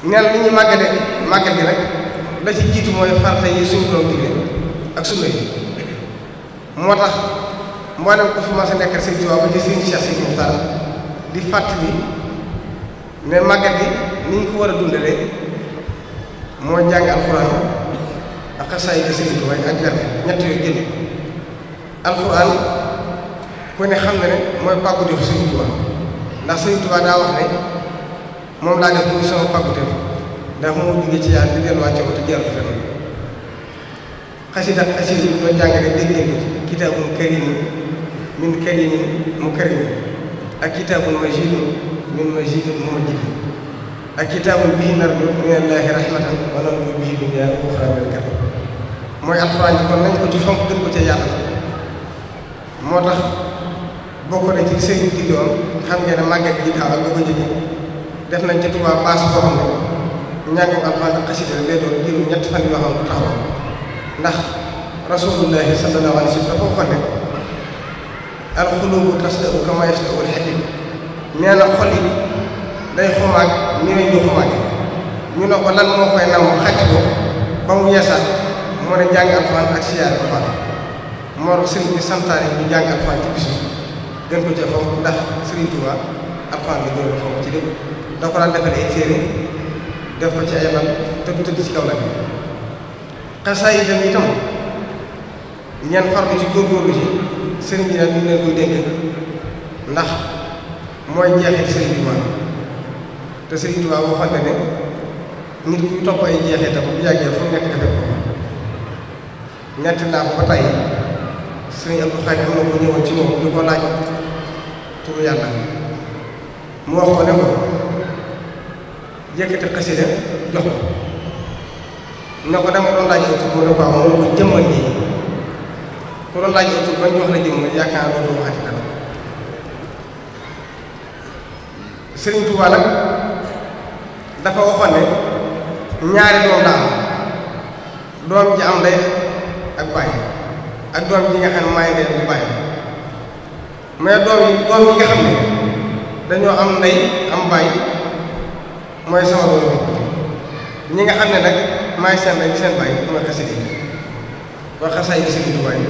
neen li ñuy màggal gi nag la ci jiitu mooy farata yi suñu doon digle ak sunna yi moo tax mboolem ko fi ma sa nekkal Sëriñ Tuubaa ba ci Sëriñ Cheikh Sidi Muxtaar di fàttali ne màggal gi ni ñu ko war a dundalee moo jàng alxuraan ak xasaay di Sëriñ Tuubaa ak berne ñett yooyu génn alxuraan ku ne xam ne ne mooy pàgguteefu Sëriñ Tuubaa ndax Sëriñ Tuubaa daa wax ne moom laa def muy sama pàgguteef ndax moo jógee ci yàlla di delluwaat ci te jarul fenn xasida ak xasida bi doon jàngale dégg ngeen ko ci kitaabun kariim min kariimin mukariim ak kitaabun majiidun min majiidin mumajjid ak kitaabun bihi narju minallaahi rahmatan wa narju bihi dunyaa wa uxraa minal karb mooy alxuraan ji kon nañ ko ci fonk gën ko ca yàlla moo tax bokk na ci sëriñ bi doon xam ngeen ne màggat gi daaw ak boo ko jëkk def nañ ci Tuubaa baas boo xam ne njàngum alxuraan ak xasida lay doon diiru ñetti fan yoo xam ne du taxaw ndax rasulullahi sallallahu alayhi wa sallam dafa waxoon ne alxuluubu tasda'u kamaa yasda'u al-hadiid nee na xol yi day xumaag ni weñ di xumaage ñu ne ko lan moo koy naw xàcc ko ba mu yeesaat moo ne jàng alxuraan ak siyaare ba faat moo tax sëriñ bi santaane ñu jàng alxuraan ci bis gën ko ca fonk ndax Sëriñ Tuubaa alxuraan la gën a fonk ci lépp da ko daan defal ay téere def ko ci ay bal te du tëdd ci kaw la bi xasaay yi dem itam ñeen farlu ci góorgóorlu ci sëriñ bi nag ñu leen koy dénk ndax mooy jeexit Sëriñ Tuubaa te Sëriñ Tuubaa waxoon na ne nit kuy topp ay jeexitam bu yàggee fu nekk defee ko ñett naa ko ba tey Sëriñ Abdou Khadre am na ko ñëwoon ci moom di ko laaj turu yàlla mu wax ko ne ko yëkkati xasida jox ko ne ko dama doon laaj tur mu ne ko am mu ne ko jëmmal nii ku doon laaj tur bañ jox la jëmm yaakaar naa doo waxati dara Sëriñ Tuubaa nag dafa waxoon ne ñaari doom daa am doom ji am ndey ak baay ak doom ji nga xam ne maay ndey di baay mais doom yi nga xam ne dañoo am ndey am baay mooy sama doom bi ñi nga xam ne nag maay seen ndey seen baay mooy xasida yi kon xasaay yi Sëriñ Tuubaa yi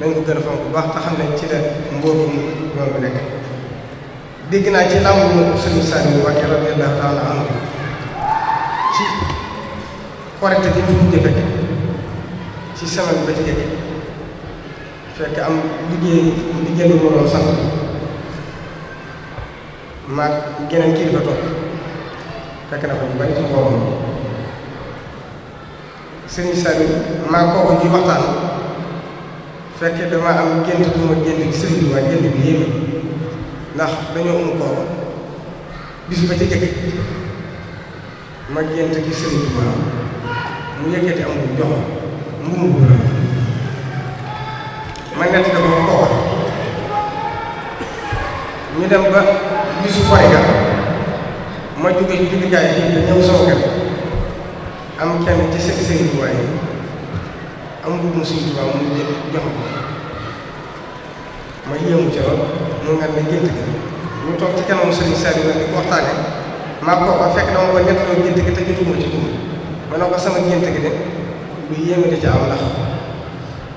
dañ ko gën a fonk bu baax te xam ne ci la mbootum yoon bi nekk dégg naa ci làmbu Sëriñ Saliou Mbacké radiyallaahu taala anhu ci korite gi ñu mujj fekk ci semaine ba ci jëkk fekk am liggéey lu ma doon sant maag geneen kii dafa toog fekk na ko ñu bari ci mbooloo Sëriñ Saliou maa kooku ñuy waxtaan fekk dama am gént bu ma gént ci Sëriñ Tuubaa gént bi yéeme ndax dañoo kooku bis ba ci jëkk ma gént gi Sëriñ Tuubaa mu yëkkati am bu jox mbuum bu la ma nett da ko kooku ñu dem ba bisu Korite ma jóge ci jullikaay yi te ñëw sama kër am kenn ci Sëriñ Tuubaa yi am mbuum mu Sëriñ Tuubaa mu jël jox ko ma yéemu ca lool mu nga ne gént gi ñu toog ci kanamu Sëriñ Saliou nag di ko waxtaane maa kooku fekk dama ko nettaloo gént gi te jotuma ci buum ma ne ko sama gént gi de lu yéeme di ca am ndax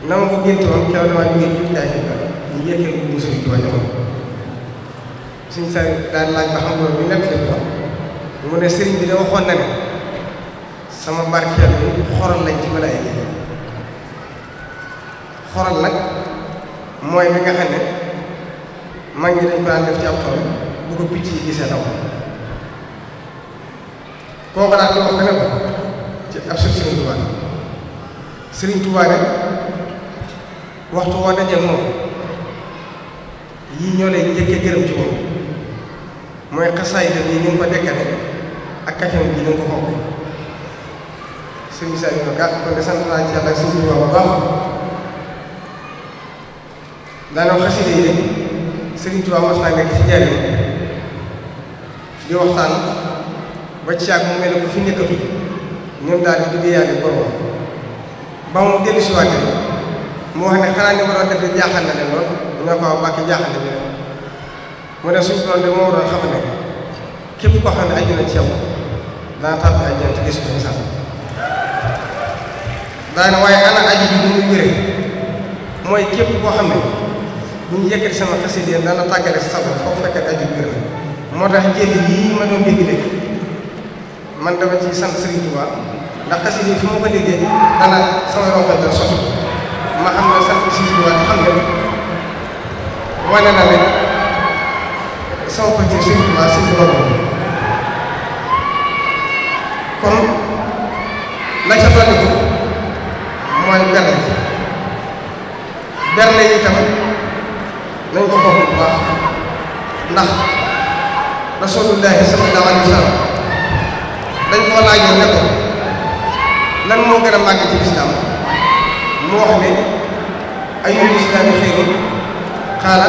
na ma ko gént woon kew damaa jógee jullikaay yi ñu yëkkee mbuum mu Sëriñ Tuubaa jox ko Sëriñ Saliou daal laaj ba xam loolu ñu nettali ko mu ne sëriñ bi da waxoon na ne sama barkeel yi xoral lañ ci malaay yi xoral nag mooy li nga xam ne mag ñi dañ ko daan def ci ab tool bu ko picc yi gisee daw kooku daal di wax ne ko ci ab Sëriñ Tuubaa Sëriñ Tuubaa nag waxtu woo dajee moom yii ñoo lay njëkkee gërëm ci moom mooy xasaay def yi ni nga ko dekkale ak kafem bi ni nga ko fonk Sëriñ Saliou nag kon de sant naa ci Yàlla ak Sëriñ Tuubaa bu baax daanaka xasida yi de Sëriñ Tuubaa mas naa nekk ci njariñ di waxtaan ba ci yàgg mu mel ne ko fi nekkatu ñoom daal di dugg yàlla borom ba mu dellu si waatee mu wax ne xanaa ni ma doon def jaaxal na leen lool ñoo ko wax Mbàkke jaaxal na leen mu ne suñu doon de moo doon xam ne képp koo xam ne aju na ci yow dana tàbbi àjjana te gis ko insaan daana waaye ana aju bi ni muy wéree mooy képp koo xam ne bu ñu yëkkati sama xasida dana tàggale sa sago foofu fekk aju bi wér na moo tax njël yii ma doon dégg léegi man dama ci sant Serigne Touba ndax xasida yi fi ma ko déggee dana sama rongal dana sotti ma xam ne sant Serigne Touba te xam ne wane na ne sama pëcc Serigne Touba Serigne Touba kon la ca dolli ko mooy berne yi itam nañ ko fonk bu baax ndax rasulullahi sallallahu alayhi wa sallam dañ koo laajoon ne ko lan moo gën a màgg ci lislaam mu wax ne ayyul islaami xayrun qaala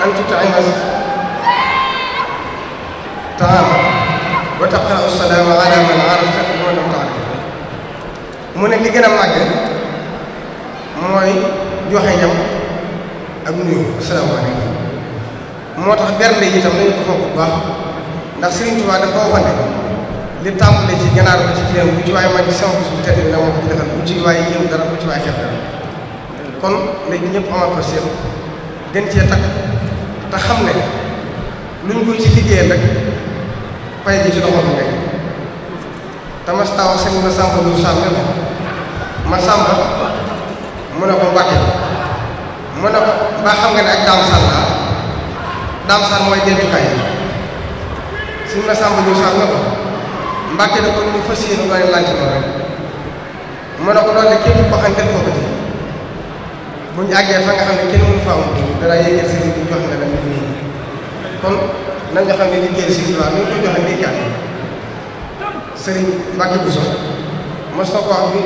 an tut'ima ta'aama wa taqra'u salaama ala man arafta wa lam ta'rif mu ne li gën a màgg mooy joxe ñam ak nuyu asalaamaaleykum moo tax bernde yi itam nañu ko fonk bu baax ndax Serigne Touba dafa waxoon ne li tàmbale ci ganaar ba ci gileem bu ci waaye man ci sama bis bu tedd bi na moo ko ci defal bu ci waaye yéem dara bu ci waaye xeeb dara kon léegi ñëpp amal ko seen gën cee takk te xam ne luñ ko ci liggéeyal rek pay gi ci loxo bi nekk tamastaaw sëñ ma sàmba lu sàmm ne ko ma sàmba mu ne ko Mbàkke mu ne ko mbaa xam nga ne ak daam sàll mooy dencukaay sëñ ma sàmba lu sàmm ne ko Mbàkke ne ko ñu fas yéene doone lanc noonu rek mu ne ko loolu de képp koo xam ne def ko ko ci bu ñu àggee fa nga xam ne kenn mënu faa am danaa yëgal sëriñ bi jox na la nit ñi kon nañu xam ne liggéey si waaw ni ñu ko joxe ndékkaat sëriñ Mbàkke Bousso mos na ko wax bi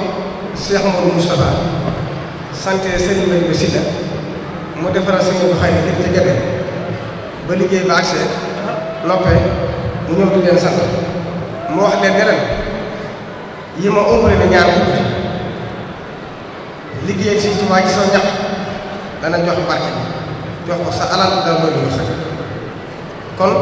Cheikh Modou Moustapha sant sëriñ Malick Ba Sylla mu defaral sëriñ bu xëy na ci gerte ba liggéey ba accès noppee mu ñëw di leen sant mu wax leen ne ren yi ma ëmbale na ñaar bu liggéey si Tuubaa ci soo ñaq dana jox barke jox ko sa alal dana doy lu sax kon